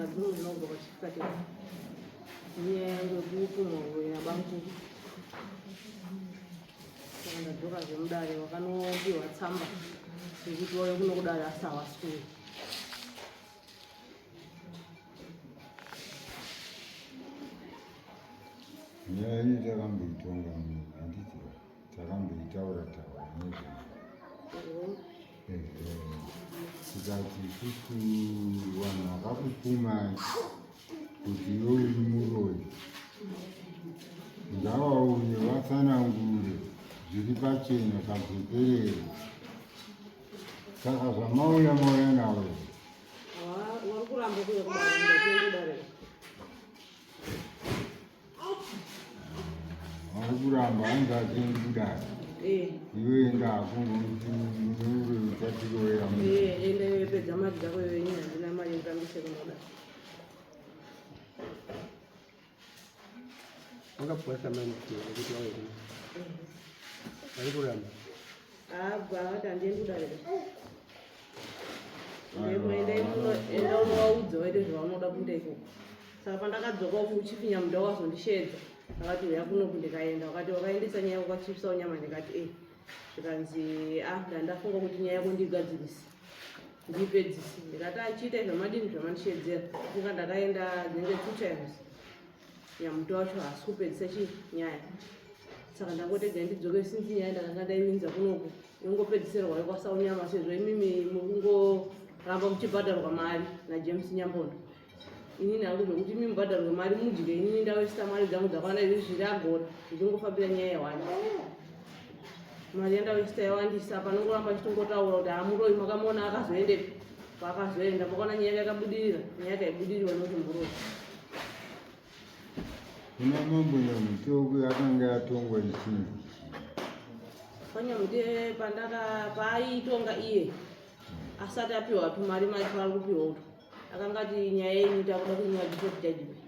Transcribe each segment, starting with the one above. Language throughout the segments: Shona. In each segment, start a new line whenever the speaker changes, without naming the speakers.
Ndakadzimwa ndinobva kwachikatera. Nyaya yangu yekupumwa uroyi nabamukuru. Saka ndadzoka zvemudare wakanopiwa tsamba yekuti wauye kuno kudare asi hawasi kuuya.
Nyaya iyi takamboitonga handiti takamboitaura taura nezvayo. Tikati isusu vanhu vakakupumai kuti iwe uri muroyi ngavauye vatsanangure zviri pachena pajekerere. Saka zvamauya mauya nawo
Vari kuramba kuuya kudare.
Vari kuramba hanzi atiendi kudare.
Eh.
Iwe enda hako ngokuti muneure uchatiroera.
Eh, enda iwe pedza mari dzako iwe ini handina mari yekutambise kunoda.
Wakapuwa samani kuti wauye kuno. Vari kuramba.
Abva vati handiendi kudare. Enda unovaudza waite zvavanoda kuita ikoko. Saka pandakadzoka uku chief Nyamuda wazondisheedza akati uya kunoku ndikaenda wakati wakaendesa nyaya yako kwachief Saunyama ndikati eh zvikanzi ah ndandafunga kuti nyaya yako ndiigadzirise ndiipedzise ndikati achiita ah, zvamadini zvamandisheedzera funga ndakaenda dzinenge two times nyamuto wacho haasi kupedzisa chii nyaya saka ndangotega ndidzoke since nyaya ndakanga ndaiwinza kunoku yongopedzisirwa yekwaSaunyama sezvo imimi mukungoramba muchibhadharwa mari naJames Nyambondo inini hangu zvekuti imi mubhadharwe mari mudye inini ndawesta mari dzangu dzakawanda izvi zviri agora ndichingofambira nyaya yewani mari yandawesta yawandisa panongoramba chitongotaura kuti hamuroyi makamuona akazoendepi paakazoenda makaona nyaya yakabudirira nyaya yakaibudirirwa nekuti muroyi
Kuna mambo Nyamutoko yakanga yatongwa ichinzi chii?
PaNyamute pandaka paaitonga iye asati apiwa tumari mari twaari kupiwa utwo akanga ati nyaya yenyu takuda kunyora default judgment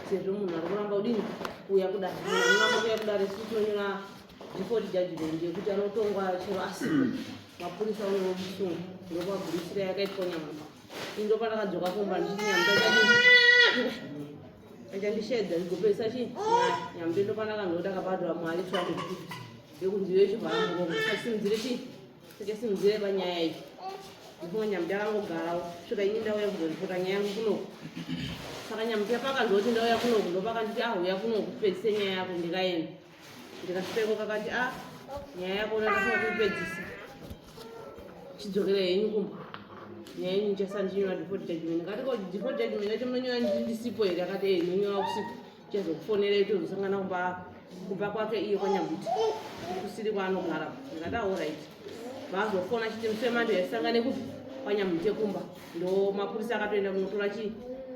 sezvo munhu ari kuramba kudini kuuya kudare munhu anoramba kuuya kudare isu tinonyora default judgment yekuti anotongwa chero asipo mapurisa uyo vomusunga ndopagurisira yakaitwa nyamuka ini ndopandakadzoka kumba ndichiti nyamuka chadini achandishedza ndigopedzisa chii nyaya nyamuka ndopandakanzwa kuti akabhadhara mari 250 yokunzi iwe chivhara muromo sasimudzire chii Tichasimudzire panyaya iyi. Ndifunga Nyamuti akangogarawo kusvika ini ndauya kuzoripota nyaya yangu kunoku. Saka Nyamuti pakanzwa kuti ndauya kunoku ndopakanditi ah uya kunoku tipedzise nyaya yako ndikaenda. Ndikasvika iko kakati ah nyaya yako ndakafunga kuipedzisa. Chidzokera henyu kumba. Nyaya yenyu ndichasandinyora default judgment. Ndikati ko default judgment yacho munonyora ndisipo here? Akati eh ndinonyora kusipo. Chazokufonera tozosangana kumba kumba kwake iye kwaNyambuti kusiri kwaanogara ndikati aorit vazofona chiti musi wemande yasangane kupi kwaNyambuti kumba ndo mapurisa akatoenda kunotora chi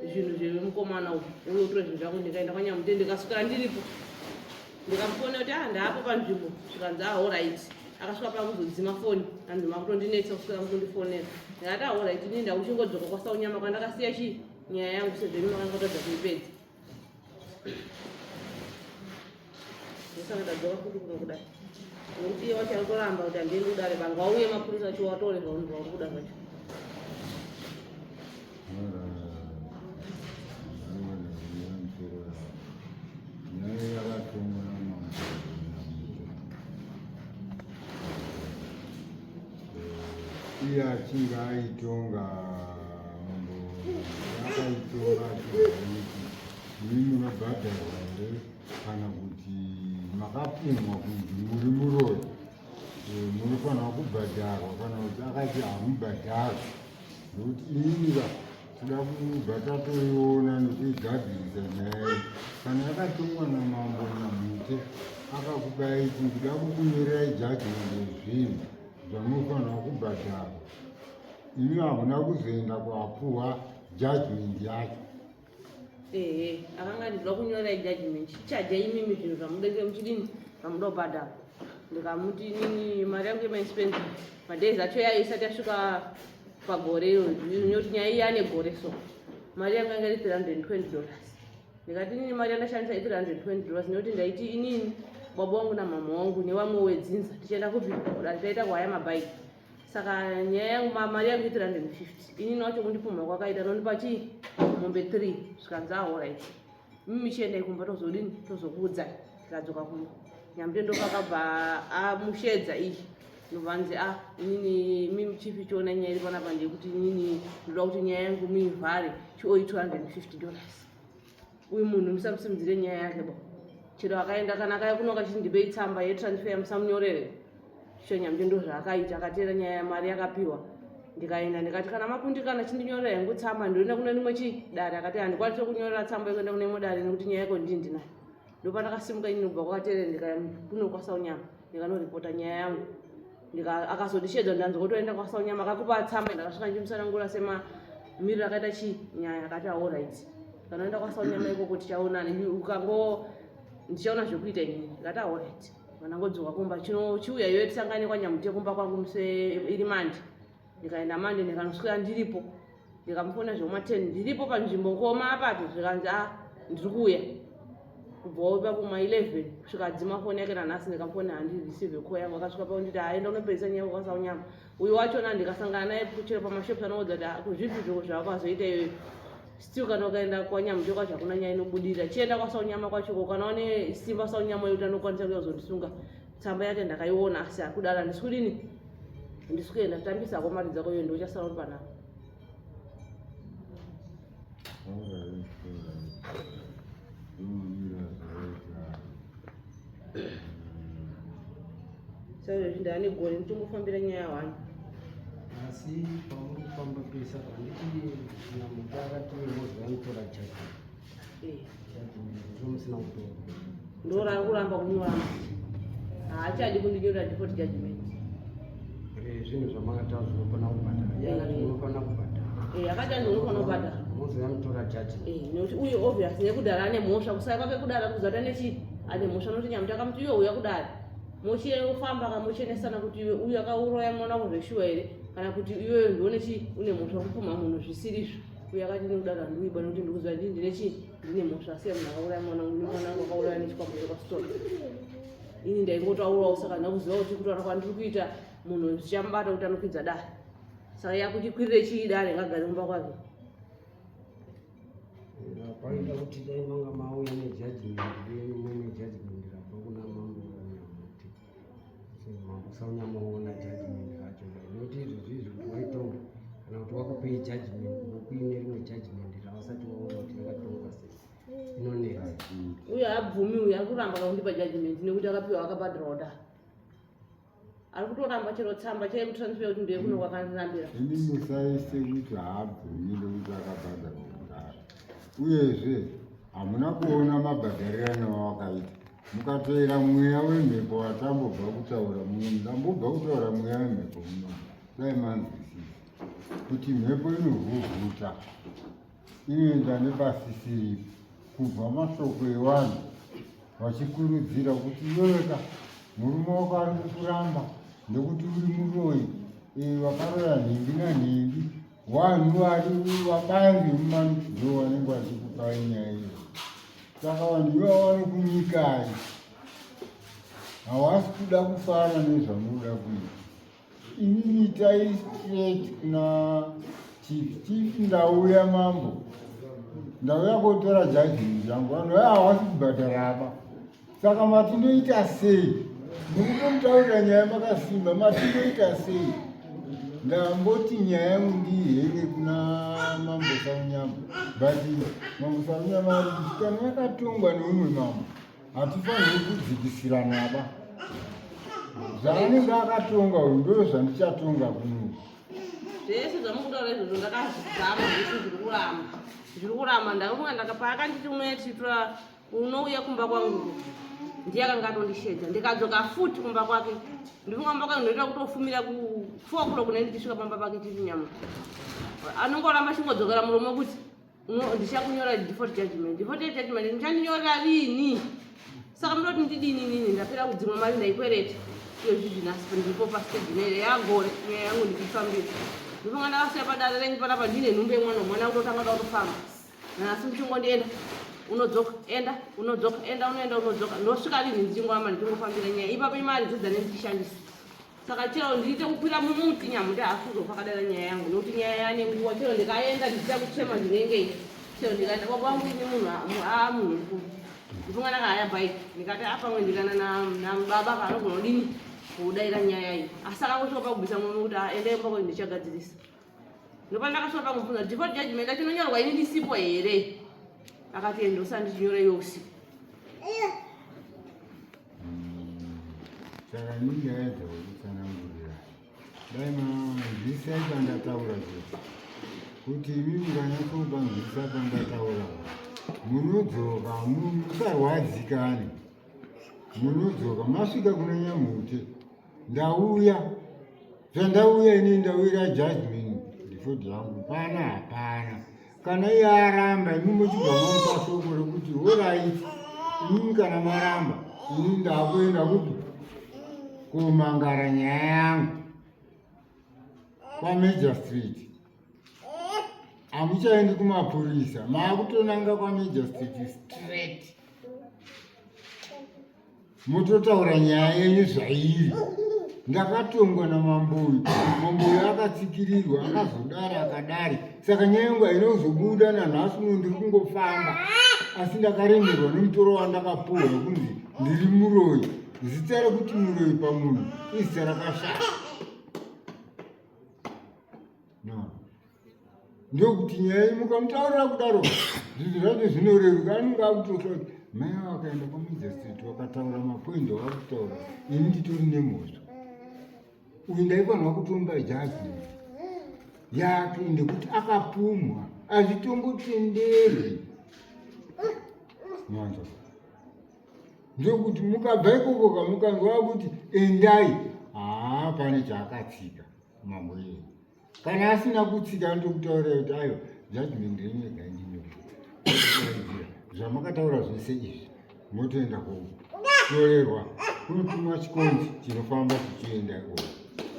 zvinhu zvemukomana uyu uye utora zvinhu zvako ndikaenda kwaNyambuti ndikaswera ndiripo ndikamufonera kuti ah ndaapo panzvimbo zvikanzi aorit ah, akasvika pakuzodzima foni anzi makutondinetsa kusvika mukundifonera ndikati aorit ah, ini ndakuchingodzoka kwasaunyama kwandakasiya chii nyaya yangu sezvo imi makangotadza kuipedza Ndosaka ndadzoka futi kuno kudai. Nekuti iye wacho ari kuramba kuti handiendi kudare banga wauye mapurisa acho watore zvauri zvauri kuda zvacho.
Nyaya yakatongwa namambo iye achinge aitonga mambo akaitonga achizoti imi munobhadharwa here kana kuti makapumwa kunzi muri muroyi eh, munofanirwa kubhadharwa kana kuti akati hamubhadharwi nokuti inini va toda kubva tatoiona nokuigadzirisa nyaya iyi kana yakatongwa namambo nyamute akakubai kuti ndida kukunyorerai judgment yezvinhu zvamunofanirwa kubhadhara imi hamuna kuzoenda kwapuwa judgment yacho
ehe akanga ndinoda kunyora judgment chichaja imimi zvinhu zvamudenge muchidini zvamuda kubhadhara ndikamuti inini mari yangu yemaexpense madays acho yayo isati yasvika pagore iro nekuti nyaya iyi ane gore so mari yangu yanga iri 320 dollars ndikati inini mari yandashandisa i 320 dollars nekuti ndaiti inini baba wangu namama wangu nevamwe wedzinza tichienda kupi kudari taita kuhaya mabhaiki saka nyaya yangu mari yangu i 350 inini wacho kundipumha kwakaita nondipa chii Mombe 3 zvikanzi alright, mimi chiendai kumba, tozodini, tozokuudzai. Tikadzoka kumba, Nyamutendo pakabva amushedza iyi, ndobvanzi a inini mimi chief, chiona nyaya iri panapa ndeyekuti inini ndoda kuti nyaya yangu muivhare, chioi $250. Uyu munhu musamusimudzire nyaya yake ba, chero akaenda kana akaya kunoka chiti ndipei tsamba yetransfer, musamunyorere. Chicho Nyamutendo zvaakaita, akateera nyaya yamari yakapiwa. Ndikaenda ndikati kana makundikana, chindinyorera yangu tsamba, ndoenda kune rimwe chi dare. Akati handikwanisi kunyorera tsamba yekuenda kune imwe dare nekuti nyaya yako ndii ndinayo. Ndopandakasimuka inini kubva kwakateerera, ndikaya kuno kwaSaunyama, ndikanoripota nyaya yangu. Akazondishedza, ndanzwa kutoenda kwaSaunyama, akakupa tsamba. Ndakasvika ndichimusanangura semamiriro akaita chi nyaya. Akati alright, kanoenda kwaSaunyama ikoko tichaonana, ukango ndichaona zvekuita inini. Ndikati alright. Vanangodzoka kumba, chino chiuya iyoyo tisangane kwaNyamute kumba kwangu muse iri Monday. Ndikaenda Monday, ndikanoswera ndiripo, ndikamufona zvekuma 10, ndiripo panzvimbo ngoma apapo. Zvikanzi a ndiri kuuya. Kubvawo ipapo ma11 kusvika adzima foni yake. Nanhasi ndikamufona handireceive call yangu. Akasvika paunditi aenda unopedzisa nyaya kwaSaunyama. Uyu wachona ndikasangana naye chero pamashops anoudza kuti "Ah, kuzvipi zvoko zvawakazoita iyoyo, still kana ukaenda kwaNyamute kwacho hakuna nyaya inobudira, chienda kwaSaunyama kwachoko kana une simba." Saunyama yekuti anokwanisa kuya kuzondisunga, tsamba yake ndakaiona, asi akudaro handisi kudini, handisi kuenda. Tambisako mari dzako iyo, ndochasara uri panapa.
Alright. Zvinomira zvaita.
Saizvozvi ndaane gore ndichingofambira nyaya hwani.
Asi pauri kufamba pesa, handiti Nyamuta akati mozvanotora judgment? Judgment ndomusina kutora.
Ndora kuramba kunyora manje, haachadi kundinyorera default judgment.
Zvinhu zvamakataura zvinofana kubhadhara, iye akati munofanira kubhadhara.
Akati andi unofanira kubhadhara.
Mozoyamutora judgment.
Nekuti uyu obvious nekudhara ane mhosva, kusaya kwake kudara kuzata nechi ane mhosva, nokuti Nyamuti akamuti iwe uya kudare, mochifamba kamuchenesana kuti iwe uyu akauroya mwana wako zveshuwa here, kana kuti iwewe ndione chi une mhosva kupumha munhu zvisirizvo. Uyu akati nekudaro handiuiba nekuti ndikuziva ndii ndine chi ndine mhosva, asiya munhu akauraya mwana wangu, mwana wangu akauraya nechikwambo chekwasitoro. Ini ndaingotaurawo, saka ndakuziva kuti kutaura kwandiri kuita munhu zvichamubata kuti anokwidza dare, saka yakuchikwirire chii dare, ngagare kumba kwake.
Paita kuti dai manga mauya nejudgment yenyu, muine judgment rabva kuna mambo Nyamuti, so mambo Saunyama oona judgment racho dai, nekuti izvozvi izvi kuti waitonga kana kuti wakupei judgment nokuine rimwe judgment ravasati waona kuti rakatongwa sei, inonetsa.
Uyo haabvumi, uyo ari kuramba kakundipa judgment nekuti akapiwa akabhadharwa kudaro, ari kutoramba chero tsamba chaikutransfer kuti ndiye kuno kwakandirambira.
Imi musaise kuti haabvumi nekuti akabhadharwa kudaro. Uyezve hamuna kuona mabhadharirano awakaita. Mukateera mweya wemhepo watambobva kutaura muno, ndambobva kutaura mweya wemhepo muno, dai manzwisisa kuti mhepo inovhuvhuta, inoenda nepasisiripo kubva mashoko evanhu vachikurudzira kuti iweweka murume wako ari kukuramba nekuti uri muroyi, wakaroya nhingi nanhingi. Vanhu vari vabari vemumanudzo vanenge vachikupai nyaya iyo, saka vanhu ivavo vanokunyikai, havasi kuda kufara nezvamunoda kuita. Inini itai straight kuna chief. Chief, ndauya mambo, ndauya kotora judgment yangu, vanhu vaya havasi kubhadhara apa, saka matindoita sei? Mukutomutaurira nyaya makasimba, matindoita sei? Ndamboti nyaya yangu ndiihere kuna mambo Saunyama, but mambo Saunyama ari kuti kana yakatongwa neumwe mambo hatifaniri kudzikisirana ba, zvaanenge akatonga uyu ndo zvandichatonga kuno.
Zvese zvamukutaura izvozvo ndakazvizama zvese, zviri kuramba, zviri kuramba. Ndakafunga paakanditi unoyatitora unouya kumba kwangu, ndiye akanga atondishedza. Ndikadzoka futi kumba kwake, ndifunga kumba kwake ndoita kutofumira ku 4 o'clock ne ndichisvika pamba pake tiri nyama, anongoramba achingodzokera muromo kuti ndichakunyora default judgment, default judgment, ndichandinyorera rini? Saka munoti ndidini nini? Ndapera kudzimwa mari ndaikwereta iyo zvidhinasi, ndipo pastage nere yagore nyaya yangu ndichifambira. Ndifunga ndakasiya padare renyu panapa ndine nhumbu yemwana, mwana kutotanga da kutofamba nhasi, muchingondienda unodzoka, enda unodzoka, enda unoenda unodzoka, ndosvika rini ndichingoramba ndichingofambira nyaya ipapo? Imari dzedzane ndichishandisa, saka chero ndiite kukwira mumuti, Nyamuti haasi kuzofa akadara nyaya yangu, nekuti nyaya yane nguva. Chero ndikaenda ndichida kuchema ndinenge. Chero ndikaenda baba vangu ini munhu aa munhu mukuru. Ndifunga ndakahaya bike ndikati apamwe ndikana nababa kaanogona kudini kudaira nyaya iyi. Asi akangosvika pakubvisa murume kuti ah, endai kumba kwenyu ndichagadzirisa. Ndopandakasvika pakumubvunza default judgment yacho inonyorwa ini ndisipo here? Akati enda usandichinyora iwe usiku.
Saka ini ndaedza kukutsanangurira dai manzwisai pandataura chete kuti imi mukanyatsopanzwisisa pandataura munodzoka musarwadzikane munodzoka masvika kuna nyamute ndauya zvandauya ini ndauyira judgment default yangu pana hapana kana iye aramba imi mochibva mamupa shoko rekuti horaiti imimi kana maramba ini ndakuenda kupi kumangara nyaya yangu kwamajor street hamuchaendi kumapurisa maakutonanga kwamajor street straight mototaura nyaya yenyu zvairi ndakatongwa namambo uyu mambo uyu akatsikirirwa akazodari akadari saka nyaya yangu hainozobuda nanhasi uno ndiri kungofamba asi ndakaremerwa nemutoro wandakapuhwa kunzi ndiri muroyi zita rekuti muroyi pamunhu izita rakashata no ndokuti nyaya iyi mukamutaurira kudaro zvinhu zvacho zvinoreruka anenge akutoka kuti mai avo akaenda kwamajistrate wakataura mapoindi awakutaura ini nditori nemhosva uyu ndaifanirwa kutomba judgment yake nekuti akapumhwa hazvitombotenderwi manzwa ndokuti mukabva ikoko kamukanzwa kuti endai haa pane chaakatsika mambo iyeye kana asina kutsika anotokutaurira kuti aiwa judgment renyu ega ndinyore zvamakataura zvese izvi motoenda kotorerwa kunotumwa chikonzi chinofamba chichienda ikoko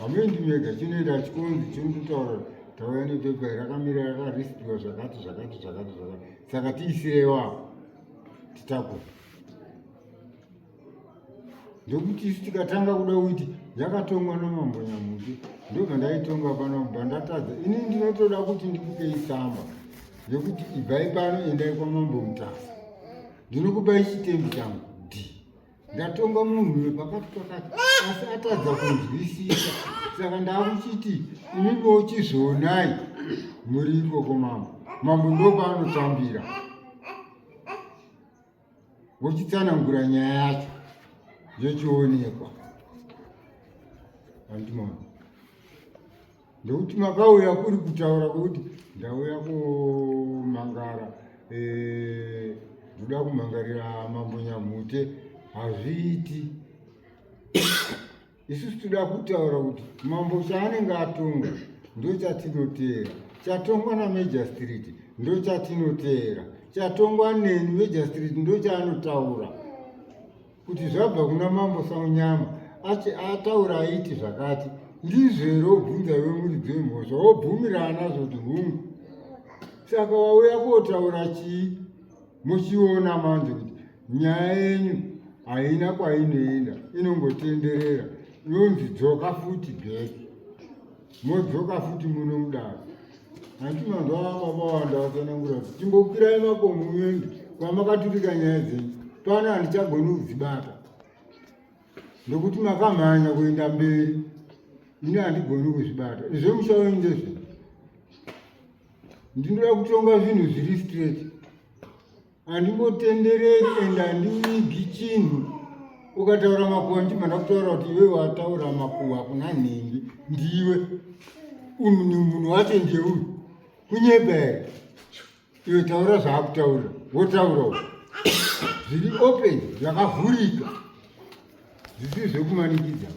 hamuendi mega chinoenda chikonzi chinototaura tauya nepepa rakamira rakarisipiwa zvakati zvakati zvakati zvakati saka tiisirewo apo titakure ndokuti isu tikatanga kuda kuti yakatongwa namambo nyamuti ndobva ndaitonga pano bva ndatadza ini ndinotoda kuti ndikupei tsamba yekuti ibvai pano endai kwamambo mutasa ndinokupai chitembi changu d ndatonga munhu uyo pakati pakati asi atadza kunzwisisa saka ndakuchiti imimiwo chizvionai muri ikoko mambo mambo ndopaanotambira vochitsanangura nyaya yacho yochionekwa andimona ndokuti makauya kuri kutaura kwekuti ndauya kumangara eh, ndoda kumhangarira mambo nyamhute hazviiti Isusu toda kutaura kuti mambo chaanenge atonga ndochatinoteera, chatongwa namejastreet ndochatinoteera, chatongwa neni majastreet ndochaanotaura kuti zvabva kuna mambo Saunyama ati ataura aiti zvakati ndizvo here obvunza iwe muridzi wemhosva wobvumirana nazvo kuti hungu saka wauya kotaura chii muchiona manje kuti nyaya yenyu haina kwainoenda inongotenderera yonzi dzoka futi bheki modzoka futi muno mudaro hanti manzwa vababa wanda vatsanangura kuti chimbokwirai makomo muende kwamakaturika nyaya dzenyu pano handichagoni kudzibata ndokuti makamhanya kuenda mberi ini handigoni kuzvibata zvemusha wenyu ndezve ndinoda kutonga zvinhu zviri straight handimbotendereri and handivigi chinhu ukataura makuhwa ndibva ndakutaura kuti iwe wataura makuhwa kuna nhingi ndiwe munhu wacho ndiye uyu kunyepa here iwe taura zvaakutaurira wotaurawo zviri open zvakavhurika zvisiri zvekumanikidza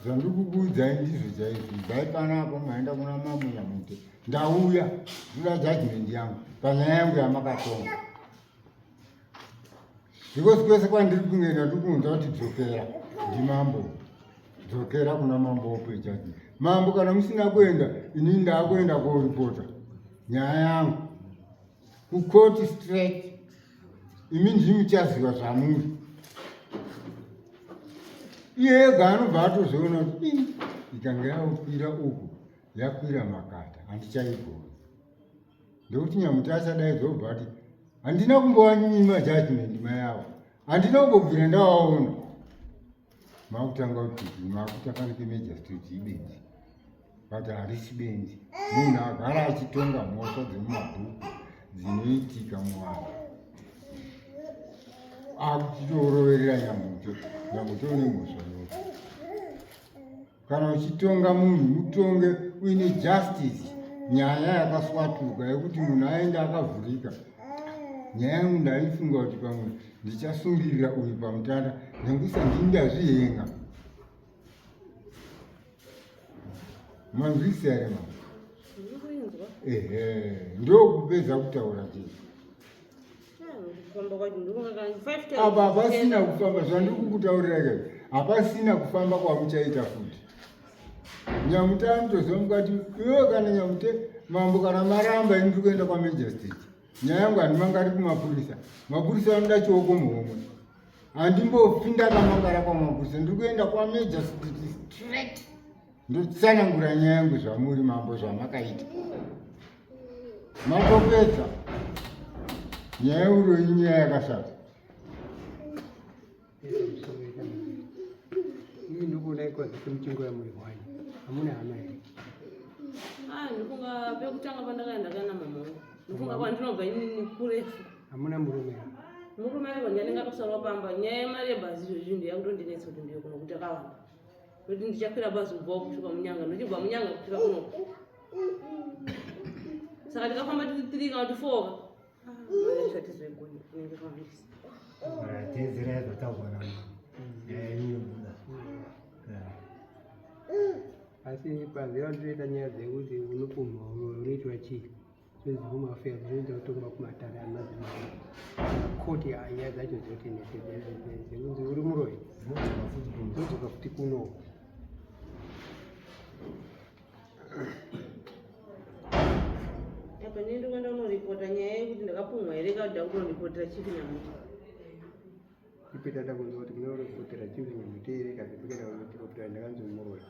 Zvandikukuudzai ndizvo chaizvo. Ibvai panapa maenda kuna mambo Nyamute. Ndauya ndoda judgment yangu panyaya yangu yamakatonga. Because kwese kwandiri kungoenda ndiri kunzwa kuti dzokera ndimambo. Dzokera kuna mambo wope judgment. Mambo kana musina kuenda ini ndakuenda koripota nyaya yangu kukoti straight. Imi ndimi muchaziva zvamuri. Iye ega anobva atozoona kuti ikanga yakwira uku yakwira makata handichaigona. Ndekuti Nyamuti achadaidzwa obva ati handina kumbovanyima judgment mai avo, handina kumbobvira ndavaona. Makutanga kuti makuta fanike magistrate ibenzi, but harisi benzi. Munhu agara achitonga mhosva dzemumabhuku dzinoitika muvanhu akuchitoroverera Nyamuto. Nyamuto une mhosva yose. Kana uchitonga munhu mutonge uine justice, nyaya yakaswatuka yekuti munhu aende akavhurika. Nyaya yangu ndaifunga kuti pamwe ndichasungirira uyu pamutanda, nyanguisa ndini ndazvihenga. Manzwisa here mama? Ehe, ndokupedza kutaura chete. Apa hapasina kufamba zvandiri kukutaurira kai, hapasina kufamba kwamuchaita futi. Nyamute anotoziva mukati iwe kana Nyamute mambo kana maramba ini ndiri kuenda kwamagistrate. Nyaya yangu handimangari kumapurisa, mapurisa anoda chioko muhomwe. Handimbofi ndakamangara kwamapurisa, ndiri kuenda kwamagistrate straight ndotsanangura nyaya yangu zvamuri mambo zvamakaita. Matopedza nyaya uroyi, nyaya yakashata.
Imi ndikuona ikozi semuchingo yamuri hwani hamuna hama here?
Ah, ndifunga pekutanga pandakaenda kana mama wangu, ndifunga kwandinobva inini kurefu.
Hamuna murume?
Murume ariko, ndianenge atosarawo pamba. Nyaya yemari yebhazi izvozvi ndiyo yakutondinetsa kuti ndiyo kuno kuti akawanda, kuti ndichakwira bhazi kubva kusvika Munyanga, ndochibva Munyanga kusvika kunoku. Saka tikafamba tiri three kana kuti four mari yacho hatizoigoni, inenge yakawandisa.
Teedzerai zvataurwa namama, nyaya yenyu inobuda.
Asi panzira ndinoita nyaya dzekuti unopumhwa unoitwa chii, zvinzi home affairs zvinoita kutongwa kumatare amadzimai koti, nyaya dzacho dzoti dzekunzi uri muroyi dzinodzoka futi kuno.
Apa ndini ndikuenda kunoripota nyaya yekuti ndakapumhwa here kana kuti ndakutoripotera Chief Nyamuti?
Ipeta takunzwa kuti munoripotera Chief Nyamuti here kana kuenda kunoripotera ndakanzi muroyi,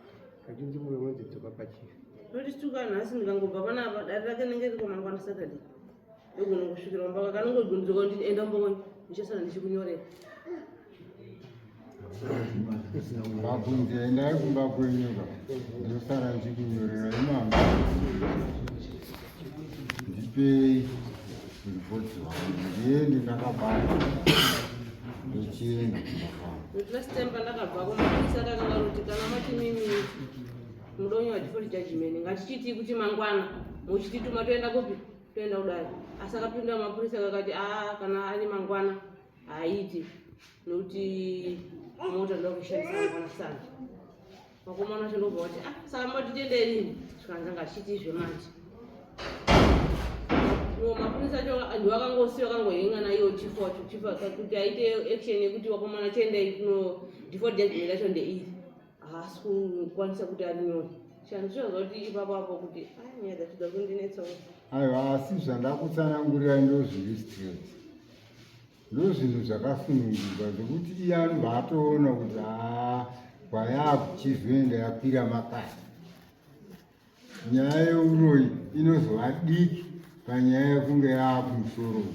kachinzi muroyi unonzi dzoka pachief.
Noti situka nhasi ndikangobva panapa, dare rake rinenge riko mangwana Saturday, ndogona kusvikira kumba, kanongodzoka kuti enda kumba kwenyu, ndichasara ndichikunyorera.
Vakunzi endai kumba kwenyu ka, ndosara ndichikunyorera. Imama ndipei ripoti wangu ndiende ndakabata, ndochienda kumba kwangu.
Noti last time pandakabvako mapurisa akanga kuti kana mati mimi mudonyo default judgment, ngatichitii kuti mangwana muchitituma toenda kupi, toenda kudare. Asi akapinda mapurisa akakati a kana ari mangwana haaiti, nokuti mota ndoda kuishandisa mangwana sana. Vakomana vacho ndobva vati ah, saka matitendei rini? Zvikanzi ngatichiti zvemanje. No, mapurisa acho ndiwo akangosiya akangohenga naiwo chief wacho, chief kuti aite action yekuti vakomana chiendai kuno default judgment yacho ndeiri, haasi kukwanisa kuti arinyore. Chandinoziva kuti ipapo apo kuti ah, nyaya dzacho dzakundinetsawo.
Aiwa, asi zvandakutsanangurira ndo zviri straight, ndo zvinhu zvakasununguka zvekuti iye anobva atoona kuti haa, kwayakuchizoenda yakwira makasi. Nyaya yeuroyi inozova diki panyaya yekunge yaakumusoro uku.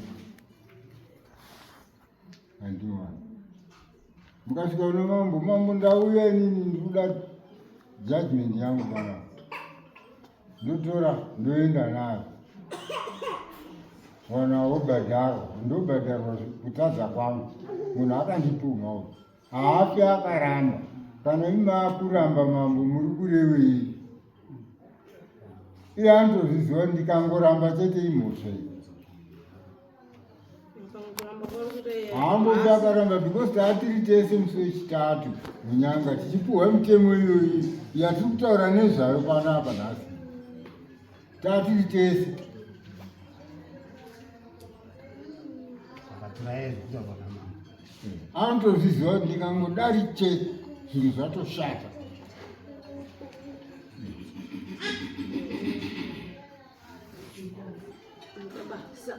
Handiwani mukasvika kuna mambo, mambo ndauya inini ndikuda judgment yangu panapa, ndotora ndoenda nayo, wana wobhadharwa, ndobhadharwa kutadza kwangu. Munhu akandipumha uyu haafi akaramba. Kana imi maakuramba mambo muri kurevei? Iye anotozviziva kuti ndikangoramba chete imhosva iyi. Haambofi akaramba because taatiri tese musi wechitatu muNyanga tichipuhwa mitemo iyoyi yatiri kutaura nezvayo panapa nhasi, taatiri tese.
Saka turaye zvekutaurwa namama.
Anotozviziva kuti ndikangodari chete zvinhu zvatoshata.
Basa.